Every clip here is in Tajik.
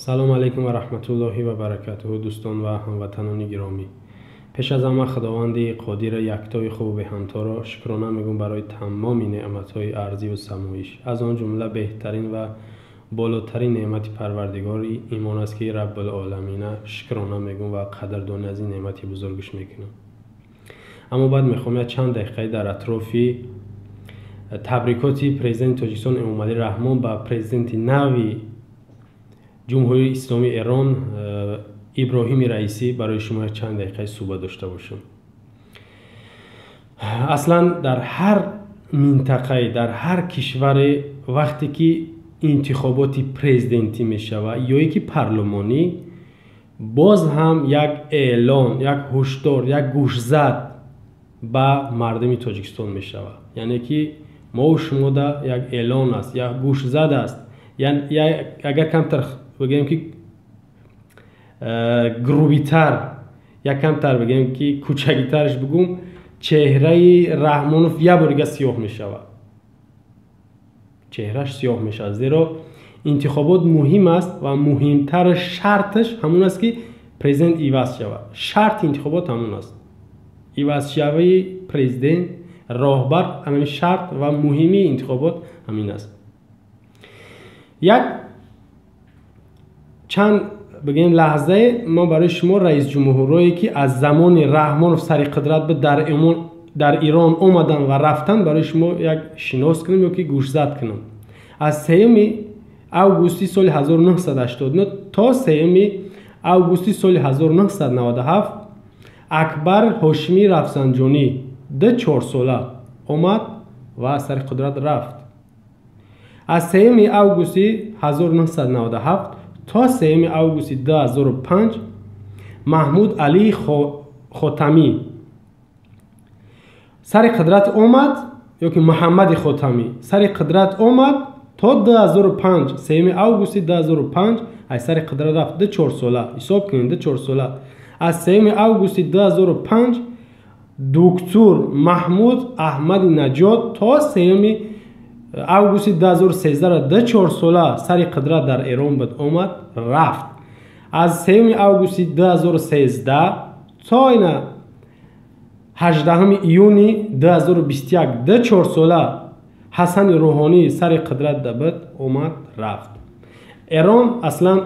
Ассалому алайкум ва раҳматуллоҳи ва баракатуҳу, дӯстон ва ҳамватанони гиромӣ. Пеш аз ҳама Худованди қодира, яктои хубу беҳамторо шукрона мегӯм барои тамоми неъматҳои арзиву самоиш. Аз он ҷумла беҳтарин ва болотарин неъмати Парвардигори имон аст, ки Раббулоламина шукрона мегӯм ва қадрдонӣ аз ин неъмати бузургиш мекунам. Аммо баъд мехоҳам як чанд дақиқаи дар атрофи табрикоти президенти Тоҷикистон Эмомалӣ Раҳмон ба президенти нави Ҷумҳурии Исломии Эрон Иброҳими Раисӣ барои шумо як чанд дақиқаи суҳбат дошта бошам. Аслан дар ҳар минтақае, дар ҳар кишваре вақте ки интихоботи президентӣ мешавад ё ки парлумонӣ, боз ҳам як эълон, як ҳушдор, як гӯшзад ба мардуми Тоҷикистон мешавад. Яъне ки мову шумода як эълон аст, як гӯшзад аст. Агар камтар бигӯем ки грубитар, як камтар бигӯем ки кӯчагитараш бигӯм, чеҳраи Раҳмонов як бор дига сиёҳ мешавад, чеҳраш сиёҳ мешавад, зеро интихобот муҳим аст ва муҳимтараш шарташ ҳамон аст, ки президент иваз шавад. Шарти интихобот ҳамон аст, ивазшавии президент, роҳбар. Ҳамин шарт ва муҳимии интихобот ҳамин аст. Як чанд бигӯем лаҳзае ман барои шумо раисҷумҳурое, ки аз замони Раҳмонов сари қудрат буд, дар Ирон омаданд ва рафтанд, барои шумо як шинос кунам ё ки гӯшзад кунам. Аз 3 августи соли 1989 то 3 августи соли 1997 Акбар Ҳошимӣ Рафсанҷонӣ ду чорсола омад ва аз сари қудрат рафт. Аз 3 августи 1997 то 3 августи 2005 Маҳмуд Алӣ Хотамӣ сари қудрат омад, ё ки Муҳаммади Хотамӣ сари қудрат омад то 2005, 3 августи 2005 аз сари қудрат рафт. Ду чорсола ҳисоб кунед, ду чорсола. Аз 3 августи 2005 доктор Маҳмуд Аҳмади Наҷот то 3 августи 2013 ду чорсола сари қудрат дар Эрон буд, омад, рафт. Аз 3 августи 2013 то ина 18 июни 2021 ду чорсола Ҳасани Рӯҳонӣ сари қудрат буд, омад, рафт. Эрон аслан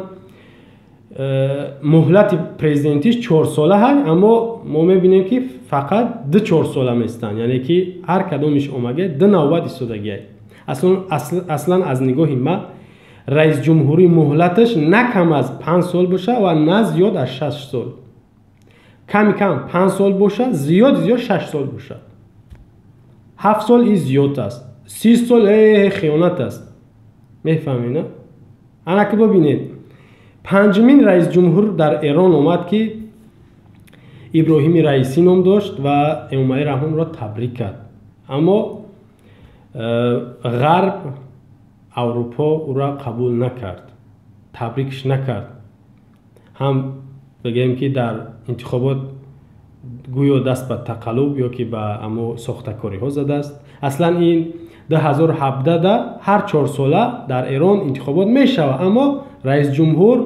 муҳлати президентиш чорсола ҳаст, аммо мо мебинем, ки фақат ду чорсола местанд, яъне ки ҳар кадомиш омага ду навбат истодагиай. Аслан аз нигоҳи ман раисҷумҳурӣ муҳлаташ на кам аз 5 сол боша ва на зиёд аз 6 сол. Ками кам 5 сол боша, зиёд зиёд 6 сол боша. 7 сол и зиёд аст, 30 сол хиёнат аст, мефаҳмед на? Ана ки бибинед, панҷумин раисҷумҳур дар Эрон омад, ки Иброҳими Раисӣ ном дошт ва Эмомалӣ Раҳмонро табрик кард, аммо Ғарб, Аврупо ӯро қабул накард, табрикш накард. Ҳам бигӯем, ки дар интихобот гӯё даст ба тақаллуб ё ки ба амо сохтакориҳо задааст. Аслан ин 2017 ҳар чорсола дар Эрон интихобот мешавад, аммо раисҷумҳур,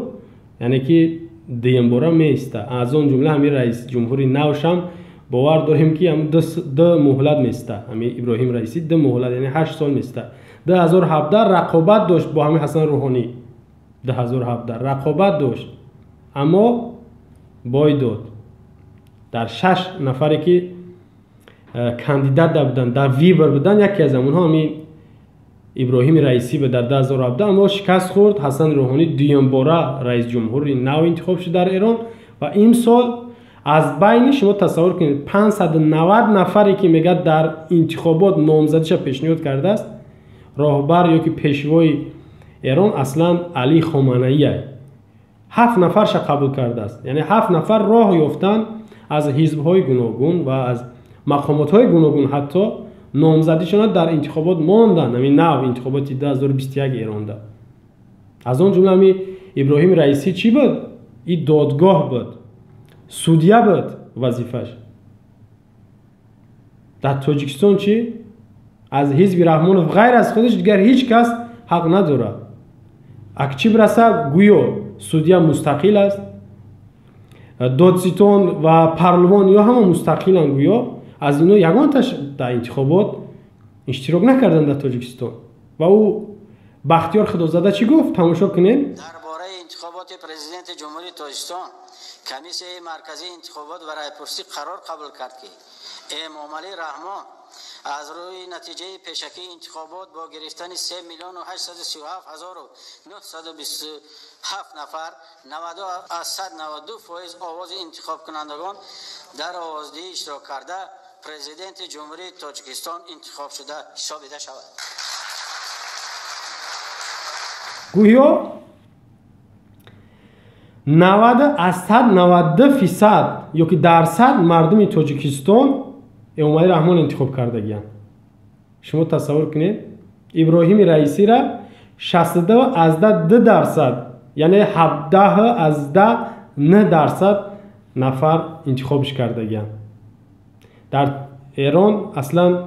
яъне ки дуюмбора меиста. Аз он ҷумла ҳамин раисҷумҳури навшам бовар дорем, ки ду муҳлат меиста. Ҳамин Иброҳим Раисӣ ду муҳлат, яъне 8 сол меиста. 2017 рақобат дошт бо ҳамин Ҳасан Рӯҳонӣ, 2017 рақобат дошт, аммо бой дод. Дар шаш нафаре ки кандидат буданд, дар выбор буданд, яке аз онҳо ҳамин Иброҳими Раисӣ буд дар 2017, аммо шикаст хӯрд. Ҳасан Рӯҳонӣ дуюмбора раисҷумҳури нав интихоб шуд дар Эрон. Ва имсол аз байни, шумо тасаввур кунед, 590 нафаре ки мегӯяд дар интихобот номзадиша пешниҳод кардааст, роҳбар ё ки пешвои Эрон аслан Али Хоманаия, ҳафт нафарша қабул кардааст. Яъне ҳафт нафар роҳ ёфтанд аз ҳизбҳои гуногун ва аз мақомотҳои гуногун, ҳатто номзадишона дар интихобот монданд, ҳамин нав интихоботи 2021 эронда. Аз он ҷумла ҳами Иброҳим Раисӣ чӣ буд? И додгоҳ буд, судья буд вазифаш. Дар Тоҷикистон чӣ? Аз ҳизби Раҳмонов ғайр аз худаш дигар ҳеҷ кас ҳақ надорад. Ак чӣ бираса, гӯё Судья мустақил аст, додситон ва парлумон ё ҳама мустақиланд гӯё. Аз ино ягонташ дар интихобот иштирок накарданд дар Тоҷикистон. Ва ӯ Бахтиёр Худозада чӣ гуфт? Тамошо кунед. Дар бораи интихоботи президенти Ҷумҳурии Тоҷикистон Комиссияи марказии интихобот ва райпурсӣ қарор қабул кард, ки Эмомалӣ Раҳмон аз рӯи натиҷаи пешакии интихобот бо гирифтани 3 837 927 нафар 90,92% овози интихобкунандагон дар овоздиҳӣ иштирок карда президенти Ҷумҳурии Тоҷикистон интихобшуда ҳисобида шавад. Гӯё 90,92% ё ки дарсад мардуми Тоҷикистон Эмомалӣ Раҳмон интихоб кардагиянд. Шумо тасаввур кунед, Иброҳими Раисира 62,2%, яъне 17,9% нафар интихобш кардагиянд. Дар Эрон аслан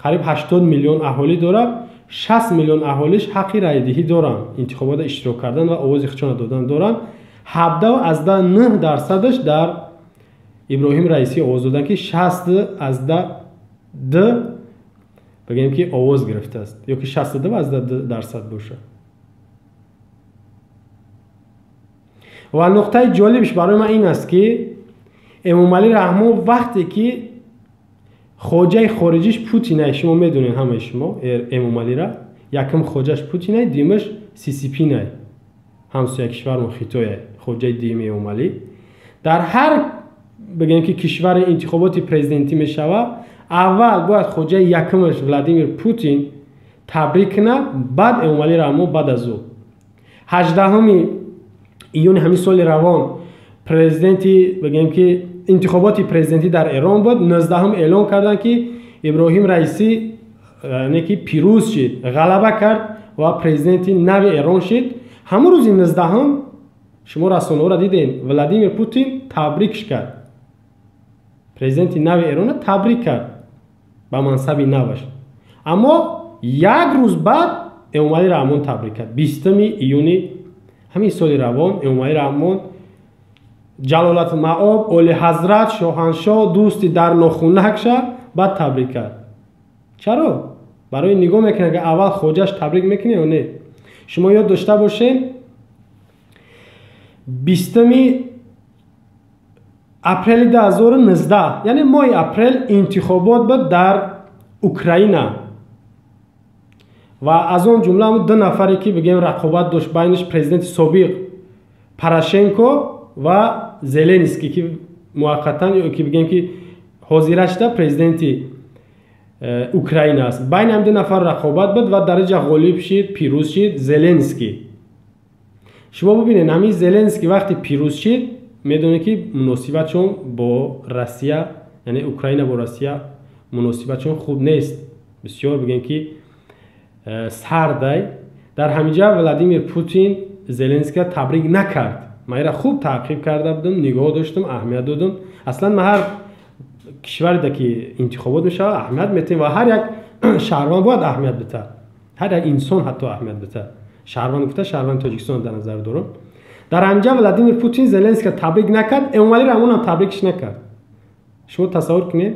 қариб 80 миллион аҳолӣ дорад, 60 миллион аҳолиш ҳаққи райдиҳӣ доранд, интихобота иштирок кардан ва овози худшонро додан доранд. 17,9%-аш дар Иброҳим Раисӣ овоз доданд, ки 60,2 бигӯем ки овоз гирифтааст, ё ки 62,2% бошад. Ва нуқтаи ҷолибш барои ман ин аст, ки Эмомалӣ Раҳмон вақте ки хоҷаи хориҷиш Путинай, шумо медонед ҳамаи шумо Эмомалира, якум хоҷаш Путинай, дуюмаш Сисипинай, ҳамсоя кишвармон Хитояй, хоҷаи дуюми Эмомалӣ. Дар ҳар бигӯем ки кишвари интихоботи президентӣ мешавад, аввал бояд хоҷаи якумаш Владимир Путин табрик кунад, баъд Эмомалӣ Раҳмон баъд аз ӯ. 18 июни ҳамин соли равон президенти бигӯем ки интихоботи президентӣ дар Эрон буд, 19 эълон карданд, ки Иброҳим Раисӣ яъне ки пирӯз шид, ғалаба кард ва президенти нави Эрон шид. Ҳамон рӯзи 19 шумо расонаҳоро дидем, Владимир Путин табрикш кард, президенти нави Эрона табрик кард ба мансаби наваш. Аммо як рӯз баъд Эмомалӣ Раҳмон табрик кард. 20 июни ҳамин соли равон Эмомалӣ Раҳмон ҷалолат маоб олиҳазрат шоҳаншоҳ дӯсти дар нохунакша баъд табрик кард. Чаро? Барои нигоҳ мекунад, ки аввал хоҷаш табрик мекунад ё не. Шумо ёд дошта бошед, 20 апрели 2019, яъне моҳи апрел, интихобот буд дар Украина ва аз он ҷумла ду нафаре ки бигӯем рақобат дошт байниш президенти собиқ Порошенко ва Зеленский, ки муваққатан ё ки бигӯем ки ҳозира шуда президенти Украина аст. Байни ҳам ду нафар рақобат буд ва дар инҷа ғолиб шид, пирӯз шид Зеленский. Шумо бибинед, ҳамин Зеленский вақте пирӯз шид, медонед ки муносибатшон бо Россия, яъне Украина бо Россия муносибатшон хуб нест, бисёр бигӯем ки сардай. Дар ҳаминҷа Владимир Путин Зеленскийро табрик накард. Ман инро хуб таъқиб карда будам, нигоҳ доштам, аҳамият додам. Аслан ман ҳар кишваре ки интихобот мешавад аҳамият метиҳем ва ҳар як шаҳрванд бояд аҳамият битаҳад, ҳар як инсон ҳатто аҳамият битаҳад. Шаҳрванд гуфта шаҳрванди Тоҷикистон дар назар дорам. Дар ҳаминҷа Владимир Путин Зеленскийро табрик накард, Эмомалӣ Раҳмонам табрикш накард. Шумо тасаввур кунед,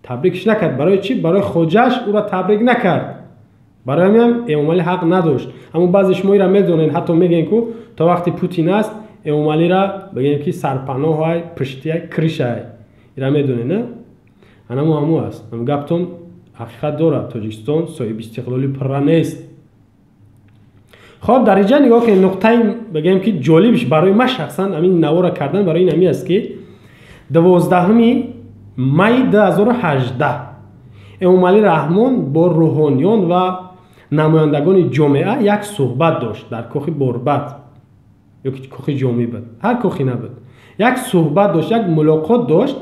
табрикш накард. Барои чӣ? Барои хоҷааш ӯро табрик накард. Барои ҳамин Эмомалӣ ҳақ надошт. Аммо баъзе шумо инро медонед, ҳатто мегӯед ку то вақти Путин аст Эмомалиро бигӯем ки сарпаноҳай, пуштиай, кришай. Инро медонед, на? Анамо ҳамо аст. Гаптон ҳақиқат дорад. Тоҷикистон соҳиби истиқлоли пурра нест. Хоб, дар инҷа нигоҳ кунед, нуқтаи бигӯем ки ҷолибш барои ман шахсан ҳамин навора кардан барои ин ҳамин аст, ки 12 майи 2018 Эмомалӣ Раҳмон бо рӯҳониён ва намояндагони ҷомеа як суҳбат дошт дар кохи Борбад ё ки кохи ҷомӣ буд, ҳар кохи набуд, як суҳбат дошт, як мулоқот дошт.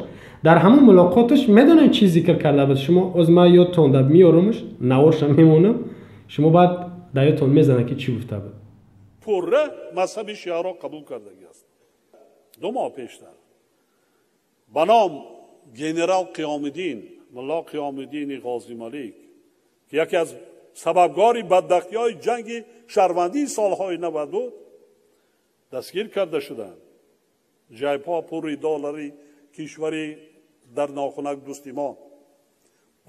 Дар ҳамон мулоқоташ медонед чӣ зикр карда буд? Шумо оз ман ёдтон да меёрумш, наворша мемонам, шумо баъд дар ёдтон мезанад ки чӣ гуфта буд. Пурра мазҳаби шиаро қабул кардагӣ аст. 2 моҳ пештар ба ном генерал Қиёмиддин, мулло Қиёмиддини Ғозималик, ки яке аз Сабабгори бадбахтиҳои ҷанги шаҳрвандии солҳои 90 буд, дастгир карда шуданд. Ҷайбҳо пури доллари кишвари дар нохунак дӯсти мо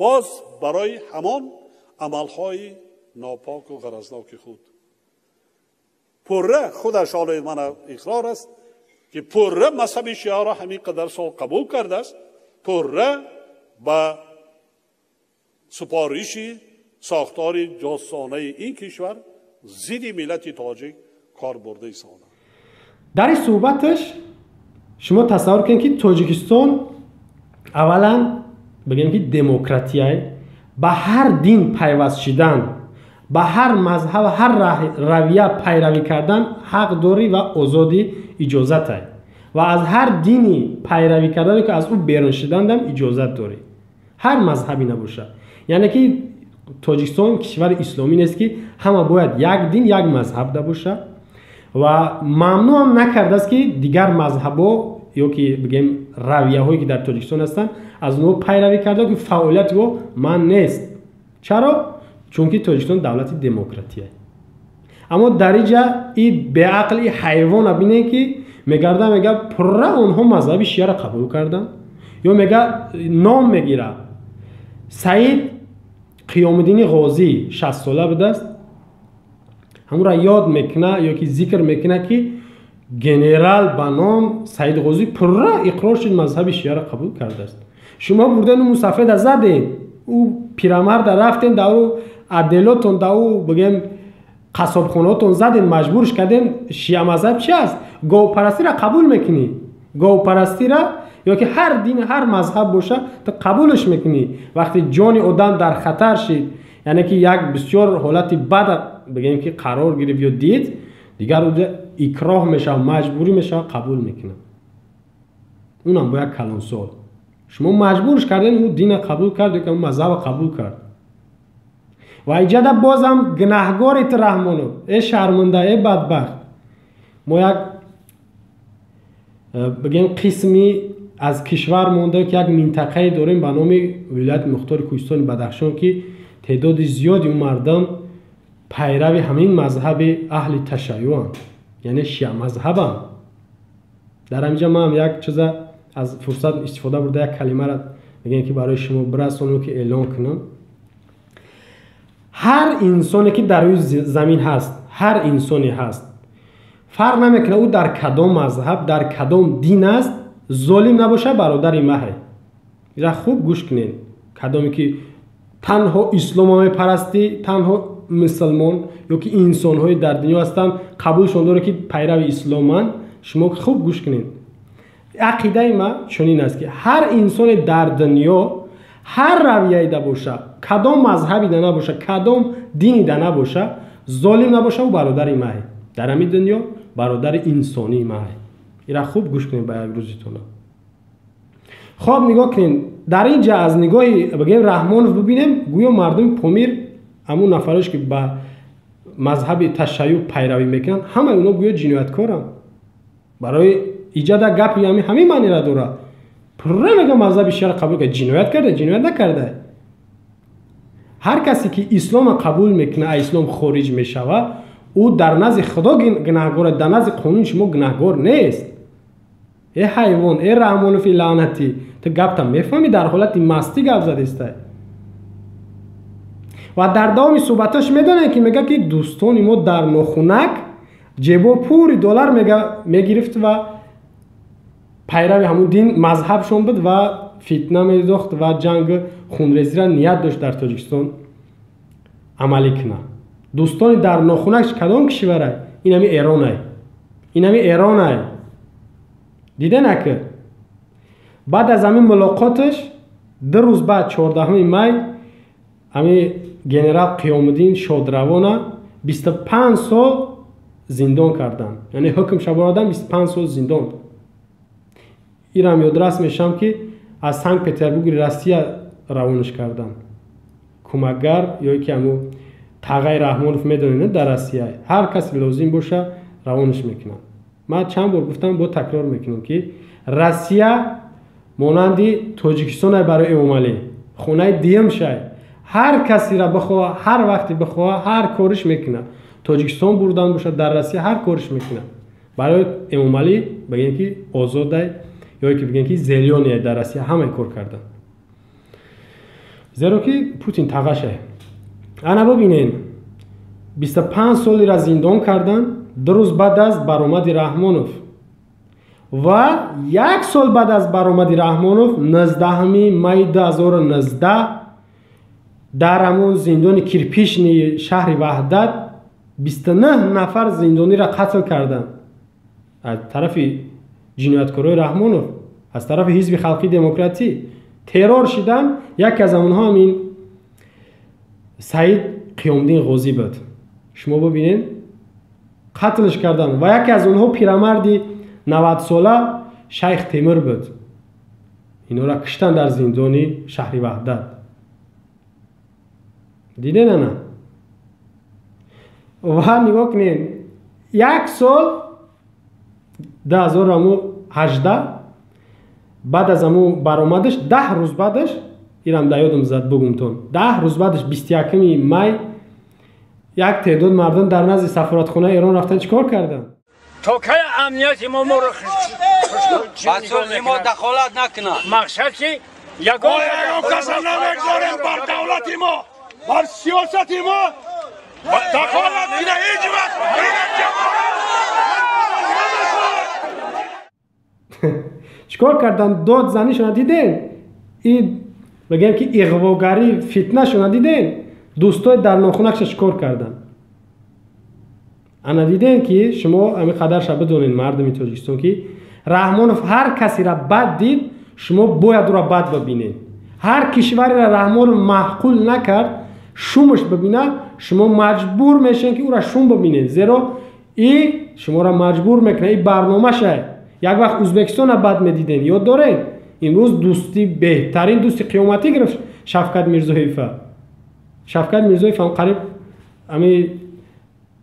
боз барои ҳамон амалҳои нопоку ғаразноки худ. Пурра худаш ҳоло мана иқрор аст, ки пурра мазҳаби шиаро ҳамин қадар сол қабул кардааст, пурра ба супориши сохтори ҷоссонаи ин кишвар зидди миллати тоҷик кор бурда истода. Дар ин суҳбаташ шумо тасаввур кунед, ки Тоҷикистон аввалан бигем, ки демократияй, ба ҳар дин пайваст шидан, ба ҳар мазҳаб, ҳар равия пайравӣ кардан ҳақ дорӣ ва озодӣ иҷозатай, ва аз ҳар дини пайравӣ кардан ки аз ӯ берун шидандам иҷозат дорӣ, ҳар мазҳабӣ набошад. Яъне ки Тоҷикистон кишвари исломӣ нест, ки ҳама бояд як дин, як мазҳаб да бошад, ва мамнӯъам накардааст, ки дигар мазҳабҳо ё ки бигем равияҳое, ки дар Тоҷикистон ҳастанд, аз онҳо пайравӣ карда, ки фаъолияти ӯ манъ нест. Чаро? Чунки Тоҷикистон давлати демократия. Аммо дар инҷа и беақл, и ҳайвона бинед, ки мегарда, мега, пурра онҳо мазҳаби шиаро қабул карданд, ё мега, ном мегира, Саид Қиёмиддини Ғозӣ 60-сола будааст, ҳамонро ёд мекуна ё ки зикр мекуна, ки генерал ба ном Саид Ғозӣ пурра иқрор шуд, мазҳаби шиаро қабул кардааст. Шумо бурдену мусафеда задем, ӯ пирамарда рафтем, дар ӯ отделотон, дар ӯ бигем қассобхонаотон задем, маҷбурш кардем. Шиа мазҳаб чи аст? Говпарастиро қабул мекунӣ, говпарастира ё ки ҳар дин, ҳар мазҳаб боша, ту қабулш мекунӣ. Вақте ҷони одам дар хатар шид, яъне ки як бисёр ҳолати бад бигем ки қарор гирифт ё дид, дигар ӯ икроҳ мешавад, маҷбурӣ мешавад, қабул мекунад, унам бо як калонсол. Шумо маҷбурш кардем, ӯ дина қабул кард ё ки мазҳаба қабул кард. Ва иҷада бозам гунаҳгори ту, Раҳмонов, э шарманда, э бадбахт. Мо як бигем қисми аз кишвар монда, ки як минтақае дорем ба номи Вилояти Мухтори Кӯҳистони Бадахшон, ки теъдоди зиёди мардам пайрави ҳамин мазҳаби аҳли ташайюъанд, яъне шиамазҳабанд. Дар ҳаминҷа ман як чиза аз фурсат истифода бурда, як калимаро мегӯем, ки барои шумо бирасонам, ки эълон кунам. Ҳар инсоне, ки дар рӯи замин ҳаст, ҳар инсоне ҳаст, фарқ намекунад ӯ дар кадом мазҳаб, дар кадом дин аст, золим набошад, бародари маҳе. Ира хуб гӯш кунед. Кадоме ки танҳо исломо мепарастӣ, танҳо мусулмон ё ки инсонҳои дар дунё ҳастанд, қабулшон дорад, ки пайрави исломанд, шумо хуб гӯш кунед. Ақидаи ман чунин аст, ки ҳар инсоне дар дунё, ҳар равияида боша, кадом мазҳабида набоша, кадом динида набоша, золим набоша, ӯ бародари маҳе дар ҳамин дунё, бародари инсонии маҳе. Ира хуб гӯш кунед ба як рӯзитона. Хоб, нигоҳ кунед, дар ин ҷа аз нигоҳи бигем Раҳмонов бибинем, гӯё мардуми Помир, ҳамун нафарош, ки ба мазҳаби ташайюъ пайравӣ мекунанд, ҳамаи онҳо гӯё ҷинояткоранд. Барои иҷада гапи ҳамин маънира дорад. Пурра мега, мазҳаби шиаро қабул кард, ҷиноят карда, ҷиноят накарда. Ҳар касе ки ислома қабул мекунад, аз ислом хориҷ мешавад, ӯ дар назди Худо гунаҳгор, дар назди қонуни шумо гунаҳгор нест. Э ҳайвон, э Раҳмонови лаънатӣ, ту гапта мефаҳмӣ? Дар ҳолати мастӣ гап задистай. Ва дар давоми суҳбатош медонем, ки мега, ки дӯстони мо дар нохунак ҷебо пури доллар мегирифт ва пайрави ҳамун дин мазҳабшон буд ва фитна медохт ва ҷанги хунрезиро ният дошт дар Тоҷикистон амалӣ кунад. Дӯстони дар нохунак кадом кишварай? Инами Эронай, инами Эронай. Дида наки баъд аз ҳамин мулоқоташ 2 рӯз баъд, 14 май, ҳамин генерал Қиёмуддин Шодравона 25 сол зиндон карданд, яъне ҳукм шаборадан 25 сол зиндон. Ирам ёдрас мешавам, ки аз Санкт Петербурги Россия равонаш карданд, кӯмакгар ё ки ҳамун тағаи Раҳмонов, медонед, дар Россия ҳар касе лозим боша, равонаш мекунанд. Ман чанд бор гуфтам, бо такрор мекунам, ки Россия монанди Тоҷикистон барои Эмомалӣ хонаи дуюм шай. Ҳар касеро бихоҳа, ҳар вақте бихоҳа, ҳар кориш мекунад. Тоҷикистон бурдан бошад, дар Россия ҳар кориш мекунад. Барои Эмомалӣ бигем ки озодай ё ки бигем ки зелёния дар Россия ҳамаи кор кардан. Зеро ки Путин тағаше. Ана бибинед, 25 солира зиндон кардан, 2 рӯз баъд аз баромади Раҳмонов ва 1 сол баъд аз баромади Раҳмонов 19 май 2019 дар ҳамон зиндони Кирпишни шаҳри Ваҳдат 29 нафар зиндониро қатл карданд аз тарафи ҷинояткорои Раҳмонов, аз тарафи Ҳизби Халқии Демократӣ террор шиданд. Яке аз онҳо ҳамин Саид Қиёмдин Ғозӣ буд. Шумо бибинед, қатлш карданд ва яке аз онҳо пирамарди 90 сола Шайх Темир буд. Инҳоро киштанд дар зиндони шаҳри Ваҳдат. Дидед ана? Ва нигоҳ кунед, 1 сол 2018 баъд аз ҳамун баромадаш 10 рӯз баъдаш, инам дар ёдам зад бугумтон, 10 рӯз баъдаш 21 май як теъдод мардум дар назди сафоратхонаи Эрон рафтан чӣ кор карданд? То кай амнияти мо моро мо дахолат накунад. Мақсад ки ягон каса намегзорем бар давлати мо, бар сиёсати мо дахолат кина ҳеҷ вақт. Чӣ кор карданд? Дод занишона дидем, бигем ки иғвогарӣ фитнашона дидем, дӯстои дар нохунакша чӣ кор карданд? Ана дидем ки шумо ҳамин қадарша бидонед, мардуми Тоҷикистон, ки Раҳмонов ҳар касеро бад дид, шумо бояд ӯро бад бибинед. Ҳар кишвареро Раҳмонов маъқул накард, шумаш бибинад, шумо маҷбур мешавед ки ӯро шум бибинед, зеро и шуморо маҷбур мекунад, и барномаша. Як вақт Ӯзбекистонро бад медидем, ёд доред? Имрӯз дӯсти беҳтарин дӯсти қиёматӣ гирифт Шавкат Мирзоева. Шавкат Мирзоев ҳам қариб ами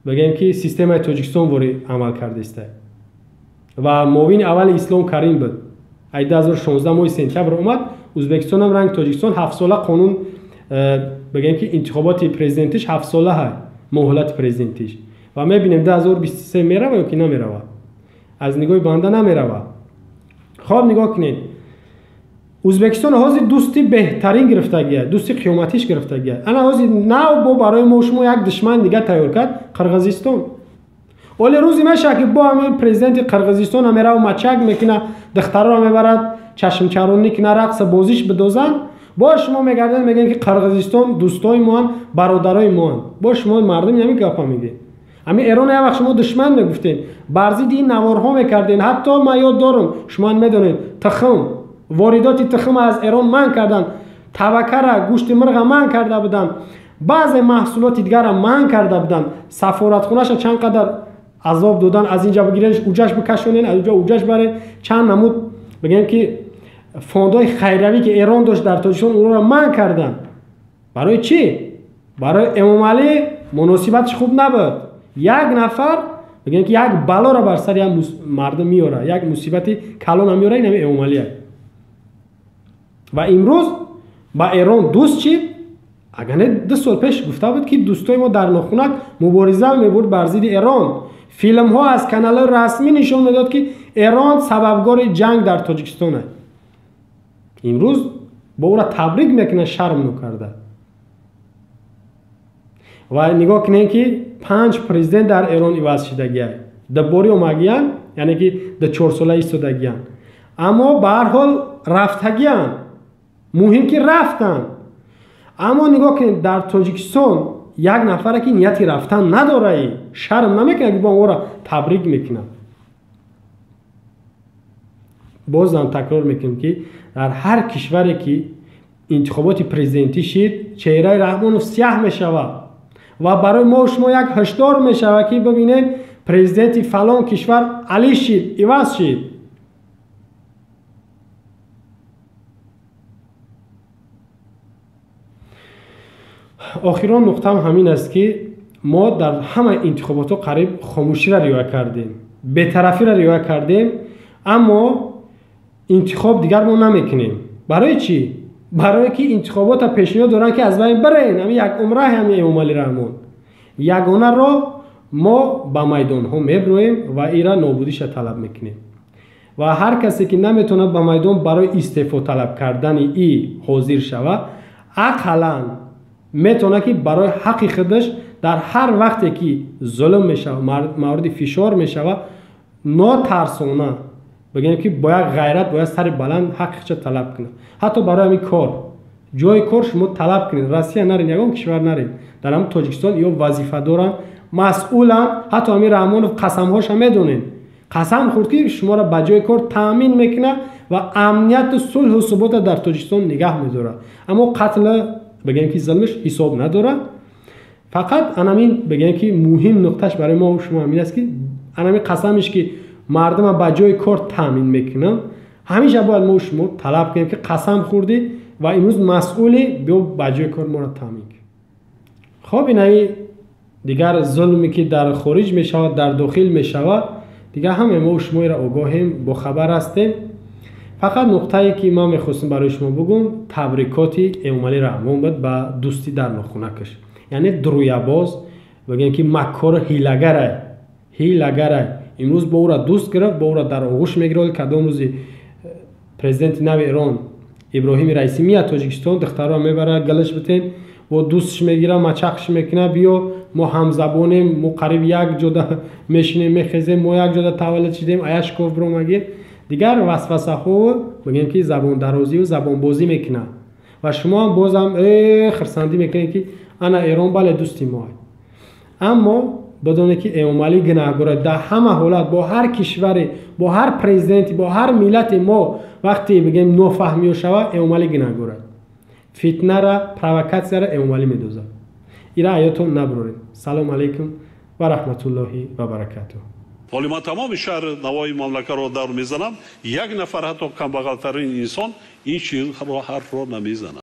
бигем ки системаи Тоҷикистон вори амал кардааст ва муовини аввали Ислом Карим буд. Ай 2016 моҳи сентябр омад, Ӯзбекистон ҳам ранги Тоҷикистон 7 сола қонун, бигем ки интихоботи президентиш 7 сола ҳай, муҳлати президентиш. Ва мебинем 2023 мерава ё ки намерава. Аз нигоҳи банда намерава. Хоб нигоҳ кунед. Ӯзбекистон ҳозир дӯсти беҳтарин гирифтагия, дӯсти қиёматиш гирифтагия. Ана ҳозир нав бо барои мо шумо як душман дига тайёр кард, Қирғизистон. Оле рӯзе мешавад ки бо ҳамин президенти Қирғизистон мерава мачак мекуна, духтарро мебарад, чашмчаронӣ куна, рақса бозиш бидозанд. Бо шумо мегарданд, мегӯянд ки Қирғизистон дӯстои моанд, бародарои моанд. Бо шумо мардум ҳамин гапа мегӯянд. Ҳамин Эрон як вақт шумо душман мегуфтед, бар зидди ин наворҳо мекардед. Ҳатто ман ёд дорам, шумо медонед, тухм, воридоти тухм аз Эрон манъ карданд, тавакара, гӯшти мирға манъ карда буданд, баъзе маҳсулоти дигарро манъ карда буданд. Сафоратхонаша чанд қадар азоб додан, аз инҷа бигиред, уҷаш бикашонед, аз уҷа уҷаш баред. Чанд намуд бигем ки фондҳои хайравӣ ки Эрон дошт дар Тоҷикистон, онҳоро манъ карданд. Барои чӣ? Барои Эмомалӣ муносибатш хуб набуд. Як нафар бигем ки як балоро бар сари як мардум меорад, як мусибати калона меорад, ин ҳамин Эмомалӣ аст. Ва имрӯз ба Эрон дӯст чид? Агар не 2 сол пеш гуфта буд ки дӯстои мо дар нохунак мубориза мебурд бар зидди Эрон. Филмҳо аз каналҳои расмӣ нишон медод ки Эрон сабабгори ҷанг дар Тоҷикистон аст. Имрӯз бо ӯро табрик мекунад, шарм нокарда. Ва нигоҳ кунед ки 5 президент дар Эрон иваз шидагианд, дубори омагиянд, яъне ки 4 сола истодагиянд, аммо ба ҳар ҳол рафтагиянд. Муҳим ки рафтанд. Аммо нигоҳ кунед, дар Тоҷикистон як нафаре ки нияти рафтан надораи, шарм намекунад ки бо онро табрик мекунад. Бозам такрор мекунем ки дар ҳар кишваре ки интихоботи президентӣ шид, чеҳраи Раҳмонов сиёҳ мешавад ва барои мо шумо як ҳушдор мешавад ки бибинед президенти фалон кишвар али шид, иваз шид. Охирон нуқтаам ҳамин аст ки мо дар ҳама интихоботҳо қариб хомӯширо риоя кардем, бетарафиро риоя кардем, аммо интихоб дигар мо намекунем. Барои чӣ? Барое ки интихобота пешниҳод доранд, ки аз байн барен ҳамин як умра ҳамин Эмомалӣ Раҳмон. Ягона роҳ, мо ба майдонҳо меброем ва ира нобудиша талаб мекунем. Ва ҳар касе ки наметавонад ба майдон барои истеъфо талаб кардани и ҳозир шавад, ақаллан метавонад, ки барои ҳаққи худаш дар ҳар вақте ки зулм мешавад, мавриди фишор мешавад, нотарсона бигӯем, ки бо як ғайрат, бояд сари баланд ҳаққи худша талаб кунад. Ҳатто барои ҳамин кор, ҷои кор шумо талаб кунед. Россия наред, ягон кишвар наред, дар ҳамин Тоҷикистон ё вазифа доранд, масъуланд. Ҳатто ҳамин Раҳмонов қасамҳоша медонед, қасам хӯрд, ки шуморо ба ҷои кор таъмин мекунад ва амнияту сулҳу субота дар Тоҷикистон нигаҳ медорад. Аммо қатла, бигӯем ки зулмиш ҳисоб надорад. Фақат анамин, бигӯем ки муҳим нуқташ барои мо шумо ҳамин аст, ки анамин қасамиш, ки мардума ба ҷои кор таъмин мекунам, ҳамеша бояд мо шумо талаб кунем, ки қасам хӯрдӣ ва имрӯз масъулӣ, биё ба ҷои кор моро таъмин кун. Хоб, инаи дигар зулме, ки дар хориҷ мешавад, дар дохил мешавад, дигар ҳамаи мо шуморо огоҳем, бохабар ҳастем. Фақат нуқтае, ки ман мехостам барои шумо бугум, табрикоти Эмомалӣ Раҳмон буд ба дӯстӣ дар нохунакаш, яъне друябоз, бигӯем ки маккору ҳилагарай, ҳилагарай. Имрӯз бо ӯра дӯст гирифт, бо ӯра дар оғӯш мегирад. Кадом рӯзи президенти нави Эрон Иброҳими Раисӣ меяд Тоҷикистон, духтарро мебарад, галаш битен, бо дӯстш мегирад, мачақш мекунад: биё, мо ҳамзабонем, мо қариб як ҷода мешинем, мехезем, мо як ҷода таваллуд шидем, аяшков биромагир. Дигар васвасаҳо, бигӯем ки забондарозию забонбозӣ мекунад ва шумо ҳам бозам хирсандӣ мекунед, ки ана Эрон, бале, дӯсти мо. Аммо бидонед, ки Эмомалӣ гунаҳгор дар ҳама ҳолат. Бо ҳар кишваре, бо ҳар президенте, бо ҳар миллате мо вақте, бигӯем, нофаҳмиё шавад, Эмомалӣ гунаҳгор. Фитнара, провокатсияра Эмомалӣ медозад. Ира аётон набуроред. Салому алайкум ва раҳматуллоҳи ва баракатуҳ. Ҳоли ман тамоми шаҳри навои мамлакаро давр мезанам, як нафар, ҳатто камбағалтарин инсон, ин чизро, ҳарфро намезанад.